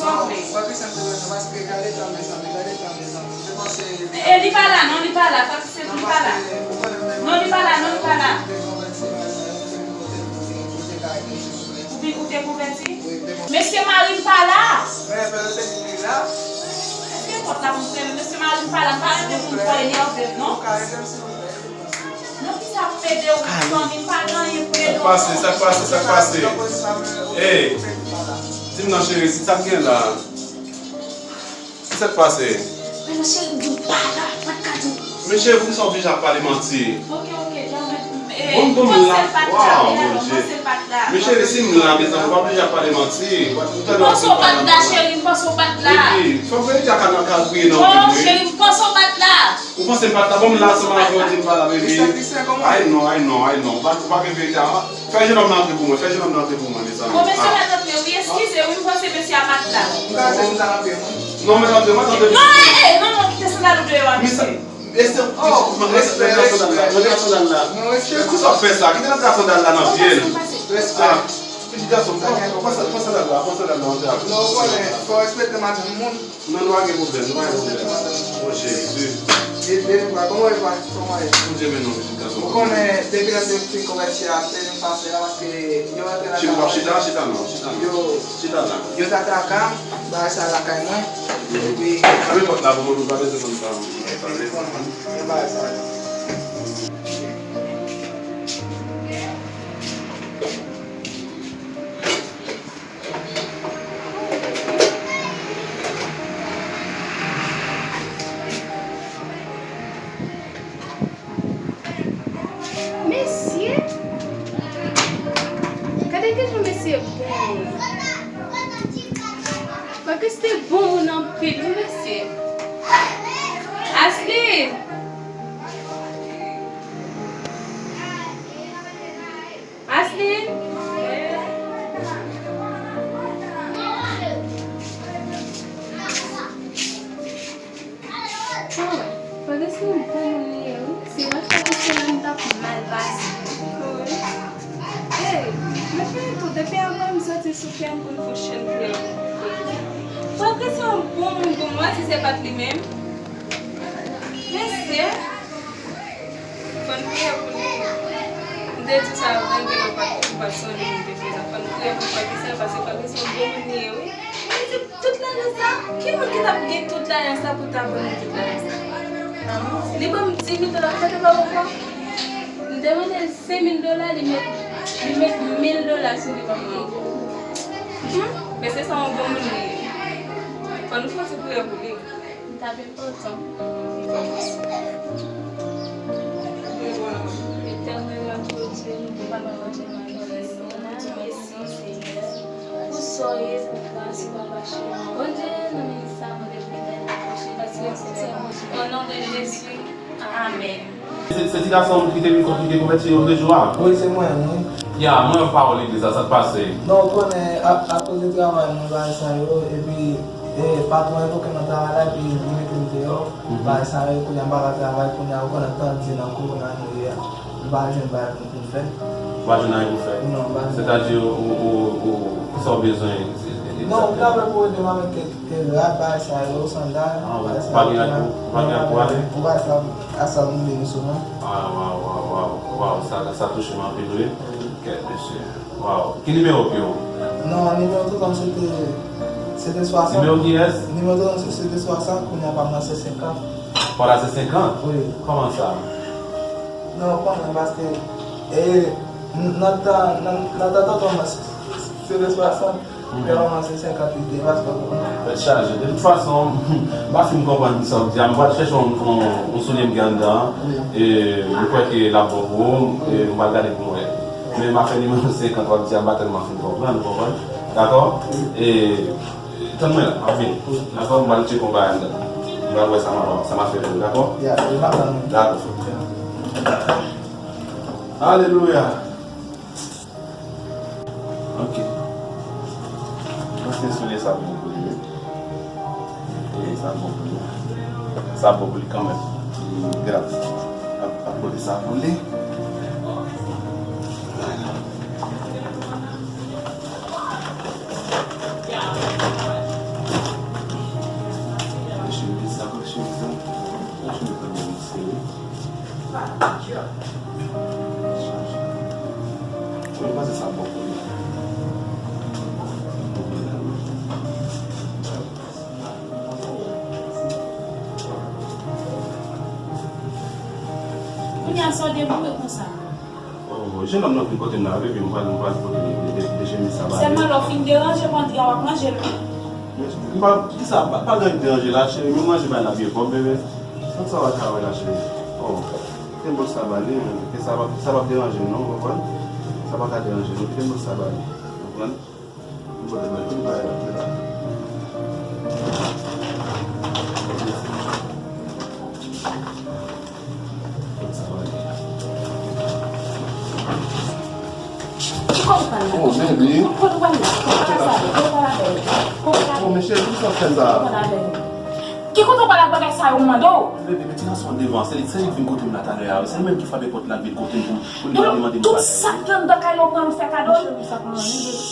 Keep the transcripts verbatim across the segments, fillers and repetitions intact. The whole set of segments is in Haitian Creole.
Frè Christian te wè nou, paske gade tan, mezanmi, gade tan, mezanmi. Se panse. E li pa la, non, li pa la. Frè Christian, li pa la. Non, li pa la, non, li pa la. Ou vin, ou te konvèti? Mesye mari m pa la. Èske kont la pou fè? Mesye mari m pa la, m pa renmen moun twò enève m, non. Non, ki sa pou ede w, fanmi m pa gen anyen pou ede w. Sa k pase, sa k pase, sa k pase? Ey, di m non, cheri, sa k gen la? Ki sa k pase? Men non, cheri, m di w pa la, pa t ka di w. Men cheri, poukisa w oblije ap pale manti? Ok, ok, jan mwen, eh, m panse l pa t la, wi, alò, m panse l pa t la. Men cheri, si m la, mezanmi, w pa oblije ap pale manti. M panse w pa t la, cheri, m panse w pa t la. Epi, fò verite a ka nan ka briye nan ou tou, wi. Non, cheri, m panse w pa t la. Ou panse m pa t la? Bon, m la ansanm avè w, di m pa la, baby. Ay non, ay non, ay non. Ou pa, ou pa gen verite a. Fè jenòm nan antre pou mwen, fè jenòm nan antre pou mwen, mezanmi. Bon, mesye a t antre, wi, eskize, wi, m panse mesye a pa t la. M ka lese sandal nan pye mwen? Non, mete antre, mete antre. Non, eh, eh, non, non, kite sandal ou deyò a, mesye. Mesye, oh, respè, respè. Retire sandal la, retire sandal la. Non, respè. Poukisa w fè sa? Kite retire sandal la nan pye l. Respè. Ah, pitit gason, pran, pran, pran sandal la, pran sandal la, antre avè m. Non, ou konnen, fò respekte madanm moun. Non, nou pa gen pwoblèm, nou pa gen pwoblèm. O Jezi. E, e, kòman e pa, kòman e? Bondye beni w, pitit gason. Ou konnen, depi lè m te fin konvèti a, m te vin pase la, paske yo rantre nan kay mwen. Chita, chita, chita non, chita non. Yo, chita la. Yo t atake m, bagay sa lakay mwen. Epi. Fèmen pòt la pou mwen, nou pa bezwen konn sa. Yo bagay sa. Mesye! Gade kijan mesye bon! Fòk se te bon moun anpil, wi, mesye! Ashley! Ashley! Oh, Freddy se yon bon moun li ye, wi. Si mwen fè pou se moun t ap mal pase. Ey, mwen fè tou, depi anvan m soti sou kè m pou l fout chen pou yo. Freddy se yon bon moun pou mwen, si se pa t li menm. Mesye! Fò n priye pou li. M te di sa avan, gen lè w pa, ou pa sonje m te fè sa. Fò n priye pou Patricia, paske Patricia se yon bon moun li ye, wi. M di, tout lajan sa, ki moun ki t ap gen tout lajan sa pou ta ban nou tout lajan sa? Li ban m dis mil dola, m pa te ba w ankò. M te mande l senk mil dola, li met, li met mil dola sou li ban mwen ankò. Hmm, men se sa yon bon moun li ye. Fò nou fè yon ti priyè pou li. Li t ap enpòtan. Etènèl, nou adore w, nou papa, nou adore w, nou adore w, Senyè, pou sa w ye, pou gras ou, papa cheri. Bondye, nan minis sa, mwen te vin dènye pwoche, paske se te yon o non de Jezi. Amèn. Se, se ti gason ki te vin konn, ki te konvèti yo lòt jou a? Wi, se mwen, wi. Ya, mwen yon pawòl legliz la, sa k pase? Non, ou konnen, a, akoz de travay mwen, bagay sa yo, epi, e, patwon an revoke m nan travay la, epi li mete m deyò. Mhm. Bagay sa yo, kounye a m pa ka travay, kounye a ou konnen tan di nan kowona nou ye a. M pa jwenn bagay pou m fè. Ou pa jwenn anyen pou fè? Non, m pa jwenn. Sètadi, ou, ou, ou, ou, kisa w bezwen? Non, m ta vle pou ede m avèk kèk, kèk rad, bagay sa yo, sandal, bagay sa yo. Ah, ou pa gen rad pou, ou pa gen rad pou ale? Ou pa sa, a sa m vini sou mwen. Ah, waw, waw, waw, waw, sa, sa touche m anpil, wi. Kèt, mesye. Waw. Ki nimewo w ye? Non, nimewo tonton m se te, se te swasant. Nimewo kiyès? Nimewo tonton m se, se te swasant, kounye a pa m nan se senkant. Pa w la se senkant? Wi. Kòman sa? Non, ou konnen paske, e, n-, nan tan, nan, nan tan tonton m se, se te swasant, mhm, men pa m nan se senkant li te, paske ou konnen. Tèt chaje. De tout fason, m pa fin konprann kisa w di a. M pral chèche yon, yon, yon soulye m gen anndan an. Wi. E m kwè ke l ap bon pou ou. E m pral gade pou m wè. Men m ap fè nimewo senkant w ap di a, m pa tèlman fin konprann, ou konprann? Dakò? E, tann mwen la, m ap vini. Dakò? M pral tcheke yon bagay anndan. M pral wè sa m ap, sa m ap fè pou ou, dakò? Ya, e m ap tann ou. Dakò. Ya. Alelouya! Ok. Mwen se soulye sa pou mwen pou li, wi. E sa bon pou li. Sa bon pou li kanmenm. Gras. Ap, ap pote sa pou li. Vwala. Kounye a sa w deboure konsa. Oh, jenòm nan vin kote m la, wi, epi m pral, m pral pote de, de, de, de chemiz sa ba li. Sèlman lè w fin deranje m, antre a w ap ranje l. M pa, kisa, pa, pa gen anyen k deranje la, cheri, menm ranje bagay la byen pwòp, bebe. Sa w ka wè la, cheri. Oh, kite m pote sa ba li, men, ke sa pa, sa p ap deranje m, non, w konprann? Sa pa ka deranje m, kite m pote sa ba li, w konprann? Ki kote w pral la? Oh, baby. Ki kote w pral la? Kote w pral avè l? Kote w pral avè l? Oh, men cheri, poukisa w fè sa? Ki kote w pral ak bagay sa yo, m mande w? Baby, men ti gason an devan, se li, se li k vin kote m la talè a, wi. Se li menm ki frape pòt la, l vin kote m pou, pou li vin mande m bagay. Tout sa k anndan kay la, w pran l fè kado l? Cheri, sa pa anyen, baby.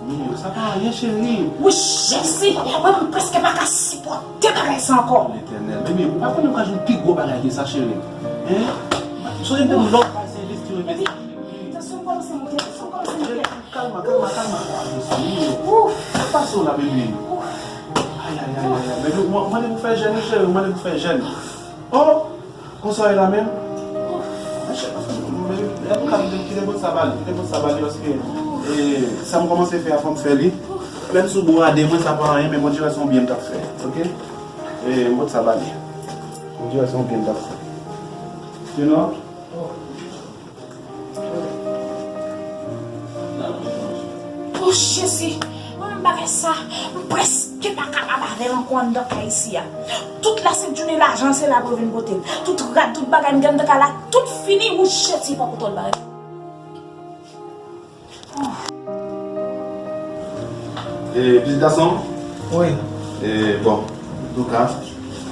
Mimi, sa pa anyen, cheri. Wi, Jezi, mwen, m prèske pa ka sipòte bagay sa ankò. Letènèl, bebe, ou pa konnen ou ka jwenn pi gwo bagay ke sa, cheri. Hein? Sonje m te di w lòt bagay se envesti, envesti. Tansyon m kòmanse monte, tansyon m kòmanse monte. Kalma, kalma, kalma. Ouf. Sa pase w la, bebe? Ouf. Ay, ay, ay, ay, ay. Bebe, ou mande pou fè jèn, wi, cheri, ou mande pou fè jèn. Oh! Konsa w ye la menm? Antouka, kite bòt sa ba li, kite bòt sa ba li, paske, e, sa m kòmanse fè a, fò m fè li. Menm si w bwade mwen, sa pa anyen, men Bondye wè se yon byen m t ap fè, oke? E, bòt sa ba li. Bondye wè se yon byen m t ap fè. You know? Oh, Jezi! Mwen menm bagay sa, m prèske pa kapab avè l ankò anndan kay isi a. Tout lasent jounen lajan se la pou yo vin pote l. Tout rad, tout bagay m gen anndan kay la, tout fini, wouch, Jezi, pa kote l bagay. E, pitit gason? Wi. E, bon, antouka,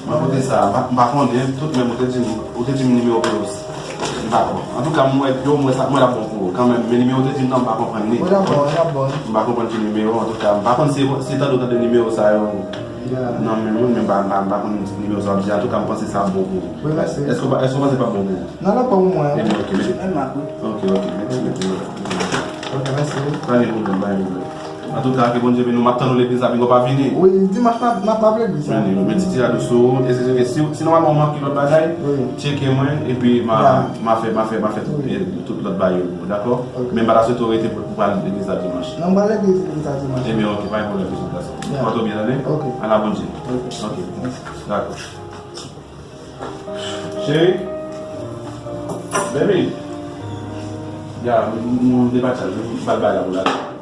mwen pote sa, m pa, m pa konnen, tout menm ou te di m, ou te di m nimewo pou yo. M pa, bon, antouka, m wè, yo, m wè sa, m wè l ap bon pou ou kanmenm, men nimewo ou te di m nan, m pa konprann li. Wi, l ap bon, l ap bon. M pa konprann ki nimewo, antouka, m pa konn si, si tande w tande nimewo sa yo. Ya. Nan men moun, men m pa, m pa, m pa konn nimewo sa w ap di, antouka, m panse sa ap bon pou ou. Wi, mèsi. Èske w pa, èske w panse l p ap bon pou ou? Non, l ap bon pou mwen, wi. Ebyen, oke, mete. Mwen mak, wi. Oke, oke, mete, mete, mete. Oke, mèsi. Pa gen pwoblèm, pa gen pwoblèm. Antouka, ke Bondye beni w. M ap tann ou legliz la, pinga w pa vini. Wi, dimanch m ap, m ap, m ap legliz la. Vini, men ti tira dosye w. E se ke si, si nòmalman w manke lòt bagay, wi, tcheke mwen, epi m a, ya, m a fè, m a fè, m a fè tout, wi, e, tout lòt bagay yo pou ou, dakò? Oke. Men m pa ta swete w rete pou, pou pral legliz la dimanch. Non, m pral legliz, legliz la dimanch. Ebyen, oke, pa gen pwoblèm, pitit gason. Ya. Pòte w byen, tande? Oke. Ala Bondye. Oke. Oke. Mèsi. Dakò. Cheri. Baby. Ya, m, m, m depatcha, m ba l bagay la pou l ale.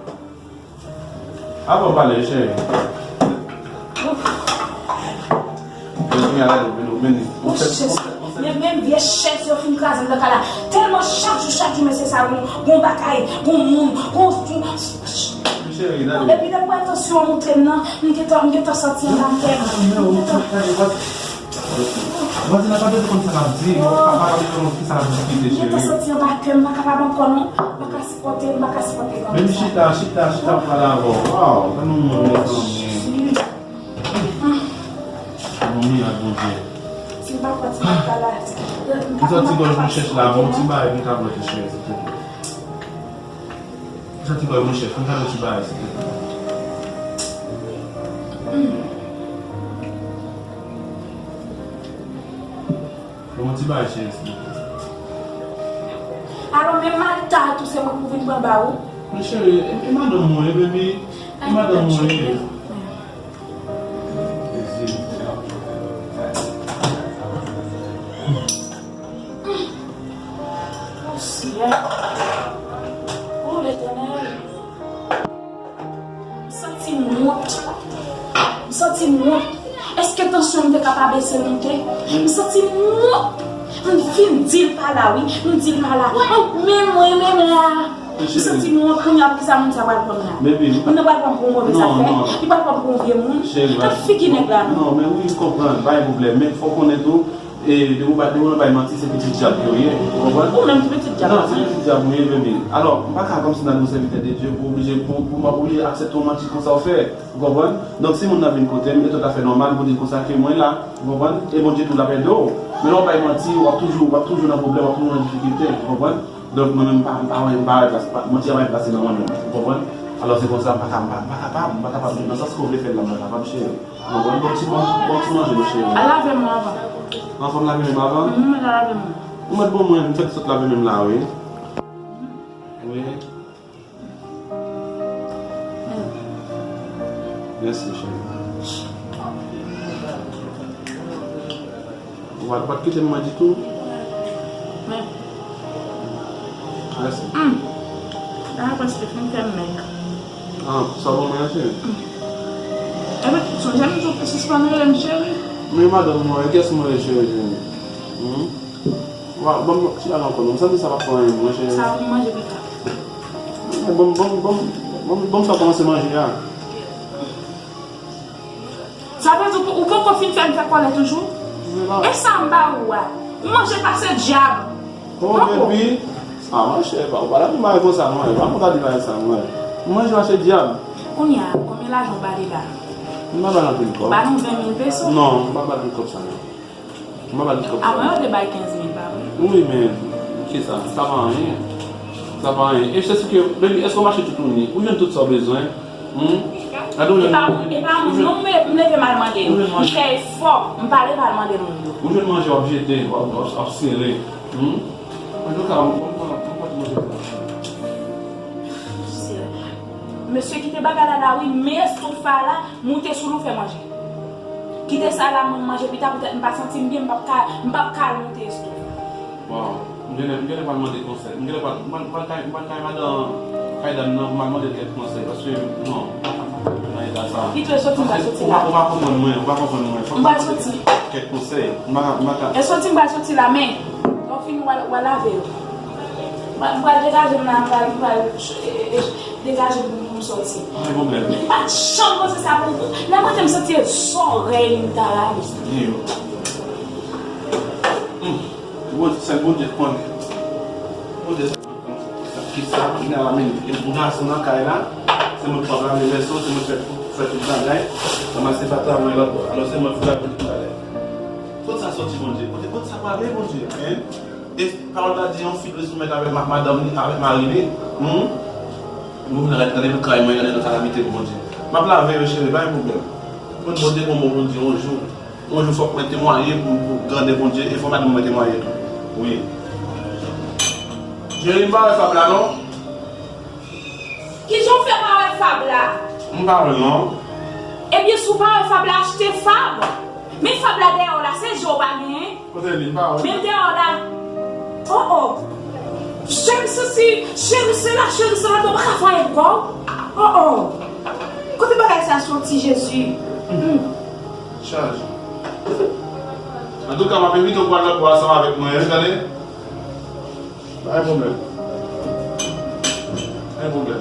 Avan w pale, cheri. Mwen kounye a la, vin, vin, vin. Yon chèz. Men, men vye chèz yo fin kraze m nan kay la. Tèlman chak jou, chak jou, mesye sa, gon, gon bagay, gon moun, gon, gon, cheri, gade. Depi lè m wè tansyon an monte m nan, m gentan, m gentan santi anba kè m. M gentan, gade, gade, gade. Vwazin nan pa bezwen konn sa n ap di, pa, pa, pa bezwen konn ki sa n ap diskite, cheri. M gentan santi anba kè m, m pa kapab ankò non. M pa ka sipòte, m pa ka sipòte kòm sa. Baby, chita, chita, chita, m pale avè w. Waw, tann yon moun, mezanmi. Tann yon mirak, Bondye. Si m pa pran ti bagay la, m pa, m pa kapab sipòte non. Yon ti gòj mouchèch la, bon, ti bagay, m ka pran ti cheri, silvouplè. Sa ti bòy mouchèch, fè m gade yon ti bagay, silvouplè. Fè m yon ti bagay, cheri, silvouplè. Alò, men malta a tou, se mwen pou vin pran ba ou? Men cheri, e, e madanm mwen, e baby, e madanm mwen, e. O Seyè. O Letènèl. M santi m wont. M santi m wont. Èske tansyon m te ka pa bese monte? M santi m wont. M fin di l pa la, wi. M di l pa la. Men mwen, men la. M santi m wont kounye a, poukisa moun sa pral pran m la? Moun nan pral pran m pou yon move zafè, li pral pran m pou yon vye moun. Gad figi nèg la non. Non, men wi, m konprann, pa gen pwoblèm. Men fò w konnen tou, e, depi w pa, depi w nan bay manti, se pitit dyab ke w ye. Ou konprann? Ou menm ki pitit dyab la. Non, se pitit dyab ou ye, baby. Alò, m pa ka kòmsi nan yon sèvitè de Dye pou oblije, pou, pou m ap oblije aksepte yon manti konsa w fè. Ou konprann? Donk, si moun nan vin kote m, e tout afè nòmal pou di l konsa ke mwen la. Ou konprann? E Bondye tou l ap ede w. Men lè w bay manti, w ap toujou, w ap toujou nan pwoblèm, w ap toujou nan difikilte. Ou konprann? Donk, mwen menm, m pa, m pa, m pa wè plas, pa, manti a pa gen plas nan mwen menm. Ou konprann? Alò, se konsa, m pa ka, m pa, m pa kapab, m pa kapab, nan sans ke w vle fè l la, m pa kapab, cheri. Ou konprann? Bon ti, bon, bon ti manje, mon cheri. Al lave men w avan. Anfòm lave men m avan? Mhm, al lave men w. Ou mèt ban mwen, m fèk sot lave men m la, wi. Wi. Mèsi, cheri. Ou pa, ou pa t kite m mwen ditou. Mèsi. Hum. Sa prèske fin fè m mèg. Ah, sa bon, mwen, cheri. Epi, sonje m di w pou sispann rele m cheri. Men madanm mwen, kiyès mwen ye, cheri, cheri? Hmm? Wa, ban m ti bagay ankò, non. M santi sa p ap fè anyen, mwen, cheri. Sa pou manje pita. Ban m, ban m, ban m, ban m, ban m fè kòmanse manje a. Sa vle di ou, ou poko fin fè m fè kòlè toujou? E sa m ba ou a? Ou manje pase dyab. Oh, baby. Ah, monchè, pa, ou pa ta di bagay konsa, mwen. Pa konn ta di bagay sa, mwen. Mwen manje pase dyab. Kounye a, konbyen lajan ou ba li la? M pa ba l anpil kòb. Ba nou ven mil peso? Non, m pa ba l anpil kòb sa, non. M pa ba l anpil kòb sa. Avan yo te bay kenz mil, pa vre? Wi, men, kisa? Sa pa anyen. Sa pa anyen. E se si ke, baby, èske w mache tout ou ni? Ou jwenn tout sa w bezwen? Hmm? Gade w jwenn. E pa, e pa moun, non, m leve m al mande yo. M fè efò, m pa leve al mande moun yo. Ou jwenn manje w ap jete, w ap, w ap, w ap sere. Hmm? Antouka, ou konn, ou konn manje. Mesye, kite bagay la la, wi, men estofa la, moute sou l ou fè manje. Kite sa la, mwen manje pita, poutèt m pa santi m byen, m p ap ka, m p ap ka al moute estofa. Bon, m genlè, m genlè pral mande konsèy. M genlè pral, m pral, m pral kay, m pral kay madan, kay dam nan, pou m al mande l kèk konsèy, paske, non, m pa ka nan eta sa. Pito e soti m pa soti la. Ou pa, ou pa konprann mwen, ou pa konprann mwen. Fòk m pa soti. Kèk konsèy. M pa ka, m pa ka. E soti m pa soti la, men, lè w fini, w a, w a lave yo. M pral, m pral degaje m nan, m pral, m pral, e, e, degaje m pou m, pou m soti. Pa gen pwoblèm. M pa t janm panse sa pou, pou, lè mwen te m santi e zòrèy m ta lave. Di yo. Hmm. Bon, sèl Bondye k konnen. Bondye sèl k konnen. Kisa, kounye a la, men, gen yon gason nan kay la, se mwen k ap lave vèso, se mwen k fè tout, fè tout bagay, ranmase fatra mwen lòt bò. Alò, se mwen k fè tout bagay. Kot sa soti, Bondye? Kote, kot sa prale, Bondye? Hein? E pawòl la di yon fi dwe soumèt avèk ma-, madanm li, avèk mari li. Hmm? Mwen vin rete nan kay mwen, nan kalamite pou Bondye. M ap lave yo, cheri, pa gen pwoblèm. Mwen, Bondye, bon, bon, Bondye, yon jou. Yon jou fòk mwen temwaye pou, pou grandè Bondye, e fò madanm mwen temwaye tou. Wi. Cheri, m pa wè fab la, non. Kijan w fè pa wè fab la? M pa wè l, non. Ebyen, si w pa wè fab la, achte fab. Men fab la dèyè w la, se je w pa genyen. Kote li? M pa wè. Men l dèyè w la. Oh, oh. Cheri, se, se, cheri, se la, cheri, se la, ou pa ka fè anyen pou kò w. Oh, oh. Kote bagay sa soti, Jezi? Hmm. Chaj. Antouka, m ap envite w pou al lòt bò ansanm avèk mwen, wi, tande? Pa gen pwoblèm. Pa gen pwoblèm.